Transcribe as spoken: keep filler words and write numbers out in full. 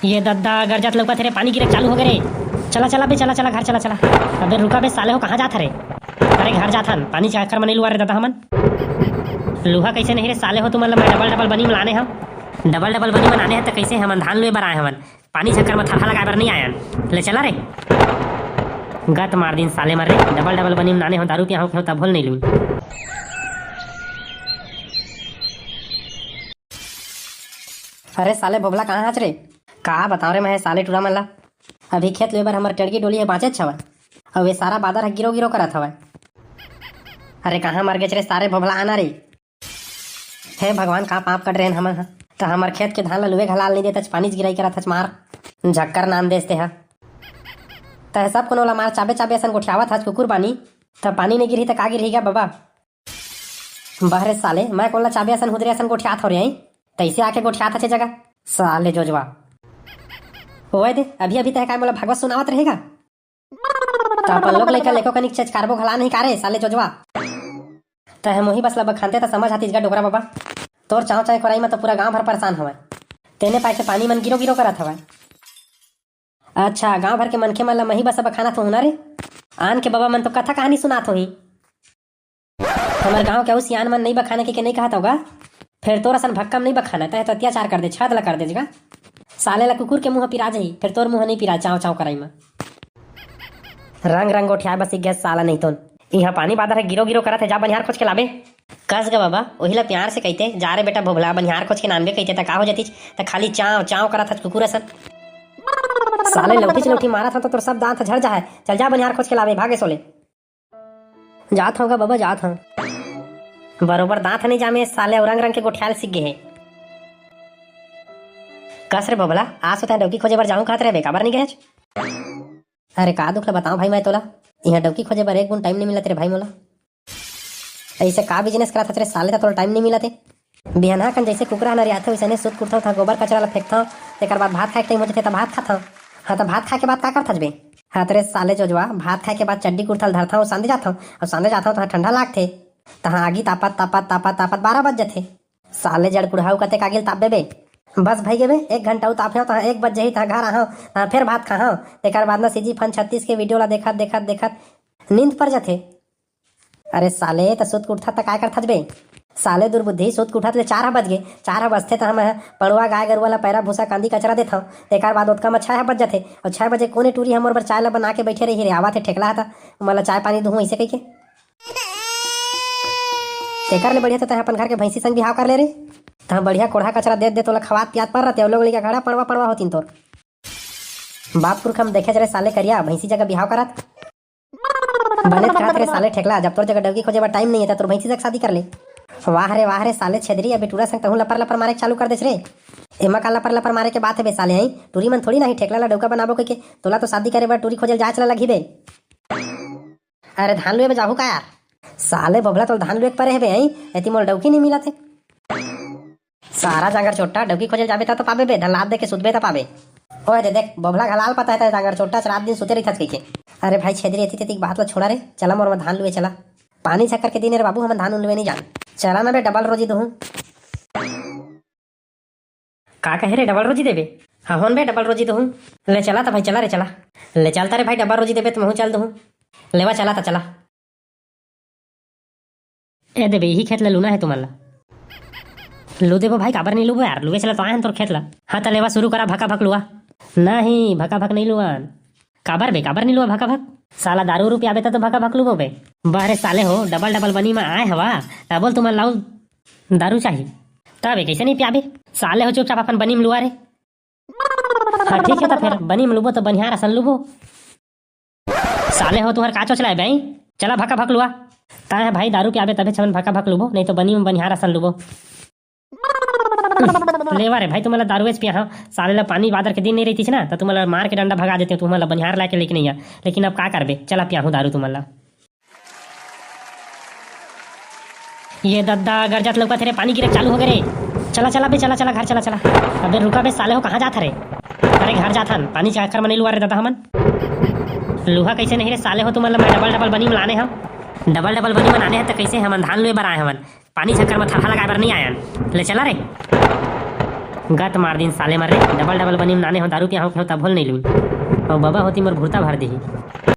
ये दद्दा, गरजत लौकत हे रे, पानी गिरे चालू हो गे रे। चला, चला बे, चला, चला, घर चला, चला। अबे रुका बे, साले हो, कहाँ जात हरे? अरे घर जाथन, पानी चक्कर में नहीं लुआ रे ददा हमन। लुहा कैसे नहीं रे साले हो, तुमन ला मैं डबल डबल बनी में लाने हव। डबल डबल बनी में लाने हव त कैसे हमन धान लुए बर आए हवन, पानी चक्कर में थरहा लगाए बर नहीं आयन। ले चला रे। गत मार दिन साले मर रे, डबल डबल बनी में लाने हो, दारू पिया हो, तब भोल नहीं लून। अरे साले भोभला, कहाँ हच रे? का बताओ रे, मैं साले टूरा मन ला। अभी खेत लुए बर हमर टेड़गी डोली हे, बाँचेच हवय। अउ ये सारा बादर ह गिरो गिरो करत हवय। अरे कहाँ मर गेच रे सारे भोभला, आना रे। हे भगवान, का पाप कट रेन हमन ह। त हमर खेत के धान ला लुए घलाल नइ देतच, पानीच गिरई करत हच मार। झक्कर नाम देस ते ह। तह सब कोनो ला मार, चाबे चाबे असन गोठियावत हच कुकुर बानी। त पानी नइ गिरही त का गिरही गा बबा? बहरे साले, मैं कोन ला चाबे असन हुदरे असन गोठियात हो रे हई? तैसे आके गोठियात हचे जगह। साले जोजवा। ओए दे, अभी अभी तह काय मोला भगवत सुनावत रहेगा? त अपन लोग लइका लेको कनिक चेचकारबो घला नहीं कारे, साले जोजवा। तह मोही बस ला बखानते त समझ आतीस गा डोकरा बाबा। तोर चाव चाय कोराई में तो पूरा गांव भर परेशान हवय। तेने पाए के पानी मन गिरो गिरो करत हवय। अच्छा, गांव भर के मनखे मन ला मही बस बखाना थोहू ना रे? आन के बाबा मन तो कथा कहानी सुनात होही। हमर गांव के अउ सियान मन नइ बखाने के, के नइ कहत होगा। फेर तोर असन भक्कम नइ बखाना, तहे तो अत्याचार कर दे, छाद ला कर दे जगा। साले ला कुकुर के मुंह पिरा जही, फेर तोर मुंह नइ पिरा, चाव चाव कराई मा। रंग रंग गोठियाए बस सीख गया साला नहीं तोन। इहां पानी बादर हे, गिरो गिरो करत हे, जा बनिहार खोज के लाबे। कस गा बाबा, ओही ला प्यार से कहिते, जा रे बेटा भोभला, बनिहार खोज के नानबे कहिते, त का हो जतिच, त खाली चाव चाव करत हच कुकुर असन। साले लौठी से लौठी मारत हव त तोर सब दांत ह झड़ जाहे। चल जा बनिहार खोज के लाबे, भागे सोले। जात हव गा बाबा, जात हव। बरोबर दांत ह नइ जामे, साले अउ रंग रंग के गोठियाल सीख गे हे। कस रे भोभला, आज तो तैं डौकी खोजे बर जाहूं कहत रहे बे, काबर नइ गए? अरे का दुख ला बताओ भाई मैं तोला, इहां डौकी खोजे बर एक बूंद टाइम नइ मिलत रे भाई मोला। ऐसे का बिजनेस करत हच रे साले, त तोला टाइम नइ मिलत हे? बिहनहा कन जैसे कुकरा ह नरियाथे, वैसने सुत के उठथंव, त गोबर कचरा ला फेंकथंव, तेकर बाद भात खाए के टाइम हो जथे, त भात खाथंव। हाँ, त भात खाए के बाद का करथच बे? हाँ, त रे साले जोजवा, भात खाए के बाद चड्डी कुर्ता ल धरथंव, अउ सांदे जाथंव, अउ सांदे जाथंव, तहाँ ठंडा लागथे, तहाँ आगी तापत, तापत, तापत, तापत बारह बज जथे। साले जड़ कुढ़ाऊ, कतेक आगी ल तापबे बे? बस भई गे बे, एक घंटा अउ तापे हंव, तहाँ एक बज जही, तहाँ घर आहंव, तहाँ फेर भात खाहंव, तेकर बाद न सीजी फन छत्तीस के वीडियो ला देखत, देखत, देखत नींद पर जथे। अरे साले, त सुत के उठथस त काय करथस बे? साले दुर्बुद्धि, सुत के उठत ले चार ह बज गे। चार ह बजथे त हमन ह पड़वा गाय गरुवा ल पैरा भूसा कांदी कचरा देथंव। तेकर बाद ओतका म छै ह बज जथे। अउ छै बजे कोने टूरी ह मोर बर चाय ल बना के बइठे रही रे, आवत हे ठेकला ह त ओमन ल चाय पानी दुहूं अइसे कहिके। तेकर ले बढ़िया त तैं अपन घर के भैंसी संग बिहाव कर ले रे। तहां बढ़िया कोढ़ा कचरा देत देत ओला खवात पियात पर रहते, अउ लोग लइका खड़ा पड़वा पड़वा होतिन तोर। बाप पुरखा म देखेच रे साले करिया, भैंसी जगह बिहाव करत। बने त कहत रे साले ठेकला, जब तोर जगह डौकी खोजे बर टाइम नइ हे, त तोर भैंसी जग शादी कर ले। वाह रे वाह रे साले छेदरी, अबे टूरा संग तहूं लपर लपर मारे के चालू कर देस रे। एमा का लपर लपर मारे के बात हे बे साले, हई? टूरी मन थोड़ी ना ही ठेकला ला डौका बनाबो कहिके, तोला तो शादी करे बर टूरी खोजे ल जाए च ला लगही बे। अरे धान लुए बर जाहू का यार? साले भोभला तोला धान लुए के परे हे बे, हई? एती मोला डौकी नइ मिलत हे। सारा जांगर चोट्टा, डौकी खोजे ल जाबे त तो पाबे बे, धन लात दे के सुतबे त पाबे। ओए दे देख, बोभला घलाल पता हे त जांगर चोट्टा च रात दिन सुते रहिथस कहिके। अरे भाई छेदरी, एती तेती के बात ल छोड़ा रे, चला मोर म धान लुए चला। पानी झक्कर के दिन हे रे बाबू, हमन धान उन लुए नइ जान। चला ना बे, डबल रोजी दुहूं। का कहे रे, डबल रोजी देबे? हाँ होन बे, डबल रोजी दुहूं। ले चला त भाई, चला रे चला। ले चलता रे भाई, डबल रोजी देबे त महूं चल दुहूं। लेवा चला त चला। ए देबे, इही खेत ल लूना हे तुमन ला। लू देबो भाई, काबर नइ लूबो यार, लुए चला तो आए हन तोर खेत ला। हाँ त लेवा शुरू करा, भका भक लुआ। नहीं, भका भक नइ लुआन। काबर बे, काबर नइ लुआ भका भक? साला दारू उरू पियाबे त तो भका भक लूबो बे। बहरे साले हो, डबल डबल बनी म आए हवा, त बोल तुमन लाऊ दारू चाही। तबे कैसे नइ पियाबे? साले हो चुपचाप अपन बनी म लुआ रे। हाँ ठीक हे त फेर बनी म लुबो त बनिहार असन लुबो। साले हो, तुहर का चोचला हे बे? चला भका भक लुआ। तैं ह भाई दारू पियाबे तभे छमन भका भक लुबो, नहीं तो बनी में बनिहार असन लुबो। लेवा रे भाई, तुमन ला दारूएच पिया हव। साले ला पानी बादर के दिन नहीं रहितिस ना, त तुमन ला मार के डंडा भगा देते, तुमन ला बनिहार लाके लेके नहीं आ। लेकिन अब का करबे, चला पियाहूं दारू तुमन ला। ये दद्दा, गरजत लौकत हे रे, पानी गिरे चालू हो गे रे। चला, चला बे, चला, चला, घर चला, चला। अबे रुका बे, साले हो, कहाँ जात हरे? अरे घर जात हन, पानी चक्कर म नइ लुआ रे ददा हमन। लुहा कैसे नहीं रे साले हो, तुमन ला मैं डबल डबल बनी म लाने हव। डबल डबल बनी म लाने हव त कैसे हमन धान लुए बर आए हवन, पानी चक्कर म थरहा लगाए बर नइ आयन। ले चला रे। गत मार दिन साले मर रे, डबल डबल बनी नाने हो, दारू पिया हो, हो तब भोल नहीं लून। और बाबा होती मोर भूरता भर दी।